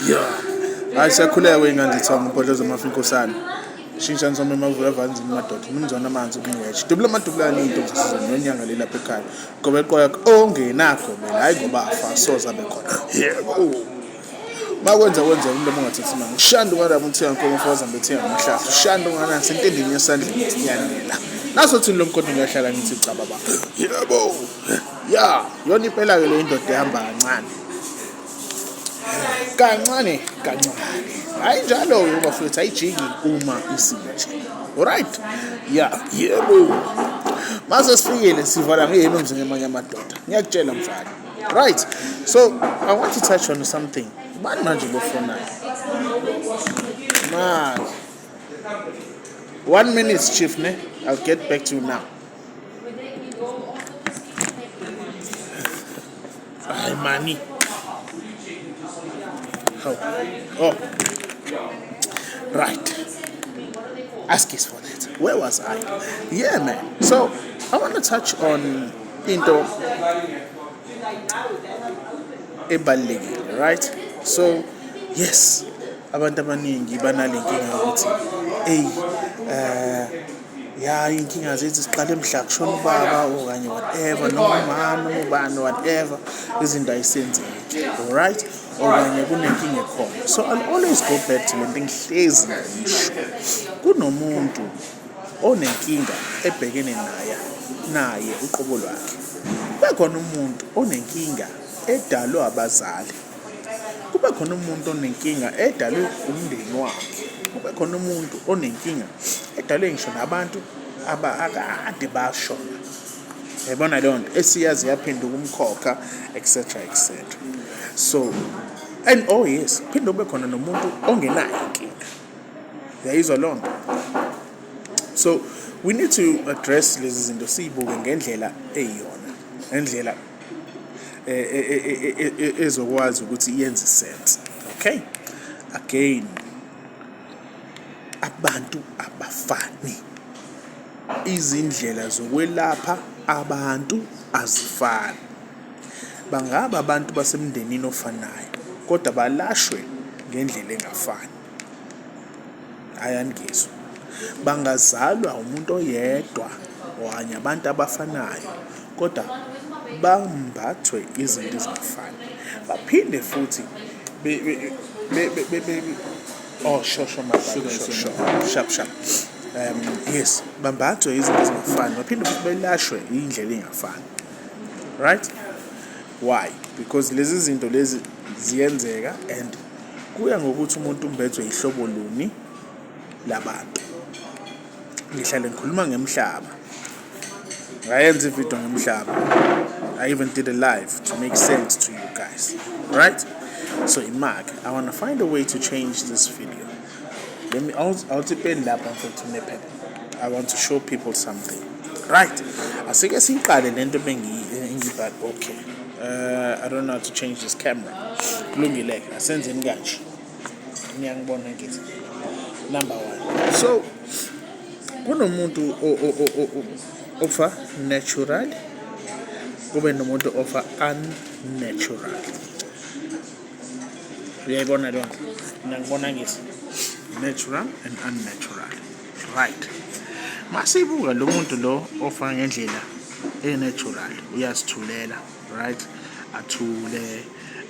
Yeah. Hayi siyakhuleka kwey'ngane zethanga umbhodlozo amafa inkosana. Shintshani sombe amavula avanzini madoda. Mnumzane amanzi umngweje. Dubula amadubulane iy'ntombi zasizweni nonyanga le lapha ekhaya. Gobeqo yakho ongenakho mina hayi ngoba afa soze abe khona. Yebo. Makwenza kwenzeka umlomo ungathathi imali. Ushanda ungaraba uthenga nkomo mfokazi bethenga amahlahla. Ushanda unganasi entendeni yesandleni iyanela. Naso thini lo mkhonto ngiyahlala ngithi cha baba. Yebo. Ya, yona impela ke le indoda ehamba kancane. Kancane kancane. Hayi njalo-ke bafowethu ayijiki uma isinje. Alright. Ya, yebo. Mase sifikile sivala ngeyenu umzi ngemanye amadoda. Ngiyakutshela mfana. Right. So, I want to touch on something. Ubani manje lofonayo? Manje. 1 minute, chief, ne? I'll get back to you now. Hayi mani. How? Oh. Right. Ask is for that. Where was I? Yeah, man. So I want to touch on into ebalulekile, right? So, yes, abantu abaningi banale nkinga yokuthi eyi ya iy'nkinga zethu siqale mhla kushona ubaba okanye whatever noma umama noma ubani whatever, izinto ayisenzeki, alright, okanye kunenkinga ekhona. So I'll always go back to lento engihlezi ngisho, kunomuntu onenkinga ebhekene naye uqobo lwakhe, kube khona umuntu onenkinga edalwe abazali, kube khona umuntu onenkinga edalwe umndeni wakhe, kube khona umuntu onenkinga edalwe ngisho nabantu abakade bashona, yayibona leyo nto esiyazi yaphenduka umkhokha, etc etc. So and oh yes, phinde kube khona nomuntu ongenayo inkinga, uyayizwa leyo nto. So we need to address lezi zinto, siyibuke ngendlela eyiyona, ngendlela ezokwazi ukuthi iyenze sense. Okay, again, abantu abafani, izindlela zokwelapha abantu azifani. Bangaba abantu basemndenini ofanayo kodwa balashwe ngendlela engafani. Hhayi, aningizwa. Bangazalwa umuntu oyedwa okanye abantu abafanayo kodwa bambathwe izinto ezingafani. Baphinde futhi be oh, sure, my brother, sure, sharp sharp. Yes, bambathwe izinto ezingafani, baphinde futhi belashwe iy'ndlela ey'ngafani, right? Why? Because lezi zinto lezi ziyenzeka and kuya ngokuthi umuntu umbethwe ihlobo luni labantu. Ngihlale ngikhuluma ngemhlaba, ngayenza ividiyo ngemhlaba. I even did a live to make sense to you guys, right? So imark, I want to find a way to change this video. Let me awuthi peni lapha mfethu nephepha. I want to show people something, right? Asike siyiqale lento bengiyibhala. Okay, I don't know how to change this camera. Kulungile-ke, asenzeni kanje, niyangibona ngithi number one. So kunomuntu ofa natural, kube nomuntu ofa unnatural, uyayibona leyo nto? Ngiyangibona ngithi natural and unnatural, right? Masibuka lo muntu lo ofa ngendlela e-natural, uyazithulela, right? Athule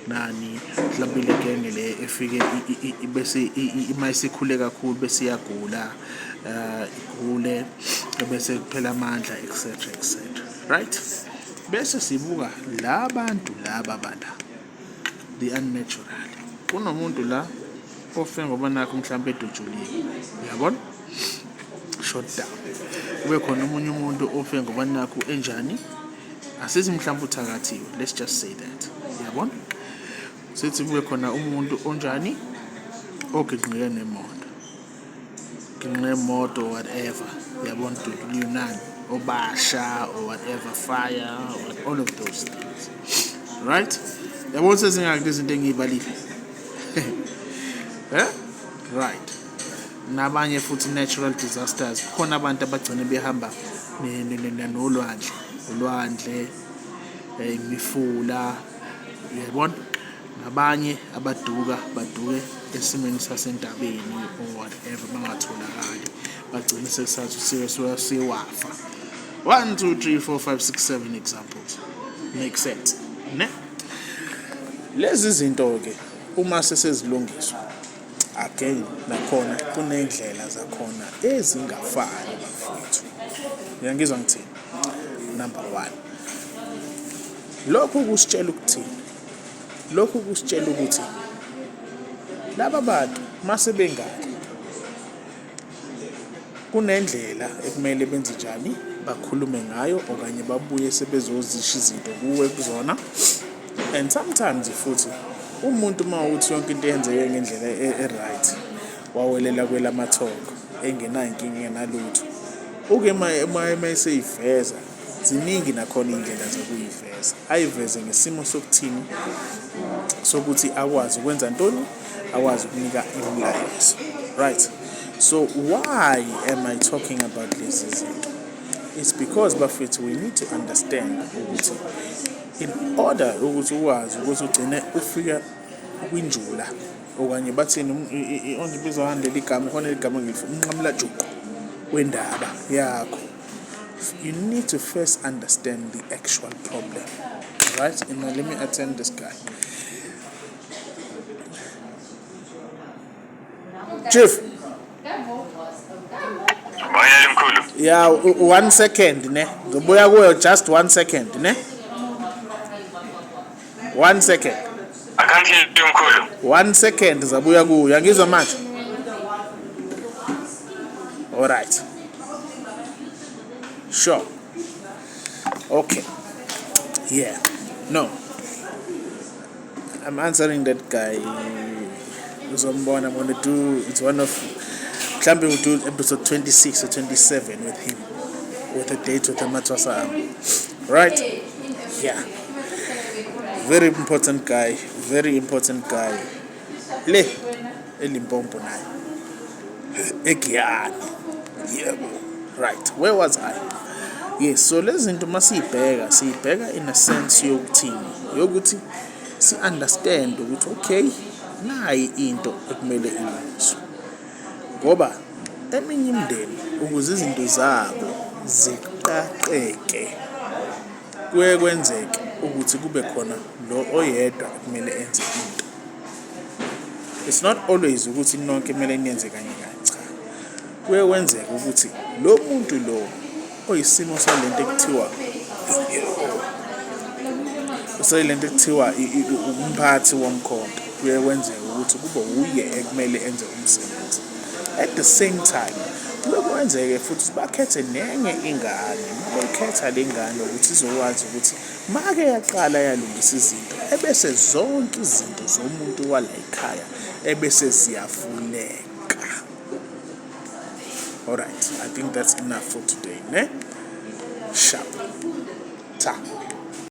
nani, mhlawumbe ile genge le efike bese ima isikhule kakhulu bese iyagula, igule bese kuphela amandla, etc etc, right? Bese sibuka la bantu laba bala the unnatural. Kunomuntu la ofe ngoba nakho mhlawumbe edutshuliwe, uyabona, shot down. Kube khona omunye umuntu ofe ngoba nakho enjani, asithi mhlawumbe uthakathiwe, let's just say that, uyabona. Sithi kube khona umuntu onjani, oginqike nemoto, ginqe nemoto, whatever, uyabona, duduliwe nani, obasha or whatever, fire or all of those things, right? Yabona sezingaki izinto engiyibalile, eh? Right, nabanye futhi natural disasters. Kukhona abantu abagcine behamba nolwandle, ulwandle, imifula, uyabona. Nabanye abaduka baduke esimeni sasentabeni or whatever bangatholakali bagcine sekusathi sewafa. 1 2 3 4 5 6 7 examples make sense ne? Lezi zinto ke uma sesezilungiswa again nakhona kuney'ndlela zakhona ezingafani bafowethu. Uyangizwa ngithini? Number one, lokhu kusitshela ukuthini? Lokhu kusitshela ukuthi laba bantu mase bengaka kunendlela ekumele benze njani bakhulume ngayo okanye babuye sebezozisho izinto kuwe kuzona and sometimes futhi umuntu uma uthi yonke into eyenzeke ngendlela e-right wawelela kwelamathongo engenayo inkinga engenalutho uke uma eseyiveza ziningi nakhona iy'ndlela zokuyiveza ayiveze ngesimo sokuthini sokuthi akwazi ukwenza ntoni akwazi ukunika imilayezo right so why am I talking about lezi zinto it's because bafethu we need to understand ukuthi in order ukuthi ukwazi ukuthi ugcine ufika kwinjula okanye bathini onje ibizwa ngani leli gama khona leli gama ngilifuna umnqamulajuqu wendaba yakho you need to first understand the actual problem right and now let me attend this guy chief Bayele mkhulu. Yeah, one second ne. Ngizobuya kuyo just one second ne. One second. I can't hear you mkhulu. One second ngizabuya kuyo. Angizwa manje. All right. Sure. Okay. Yeah. No. I'm answering that guy. Uzombona. I'm gonna do it's one of mhlambe we'll do episode 26 or 27 with him. With a date with Amatwasa. Right? Yeah. Very important guy. Very important guy. Le eLimpopo naye. Egiyani. Yebo. Right. Where was I? Yes, so lezi zinto masiyibheka, siyibheka in a sense yokuthini? Yokuthi si understand ukuthi okay, nayi into ekumele ilungiswe. Ngoba eminye imindeni ukuze izinto zabo ziqaqeke kuye kwenzeke ukuthi kube khona lo oyedwa ekumele enze into. It's not always ukuthi nonke kumele niyenze kanye kanye, cha. Kuye kwenzeke ukuthi lo muntu lo oyisimo salento ekuthiwa usayilento ekuthiwa umphathi womkhonto kuye kwenzeke ukuthi kube wuye ekumele enze umsebenzi at the same time kuye kwenzeke futhi bakhethe nenye ingane uma beyikhetha le ngane ukuthi izokwazi ukuthi make yaqala yalungisa izinto ebese zonke izinto zomuntu wala ekhaya ebese ziyavuleka. All right, I think that's enough for today, ne? Sharp. Ta.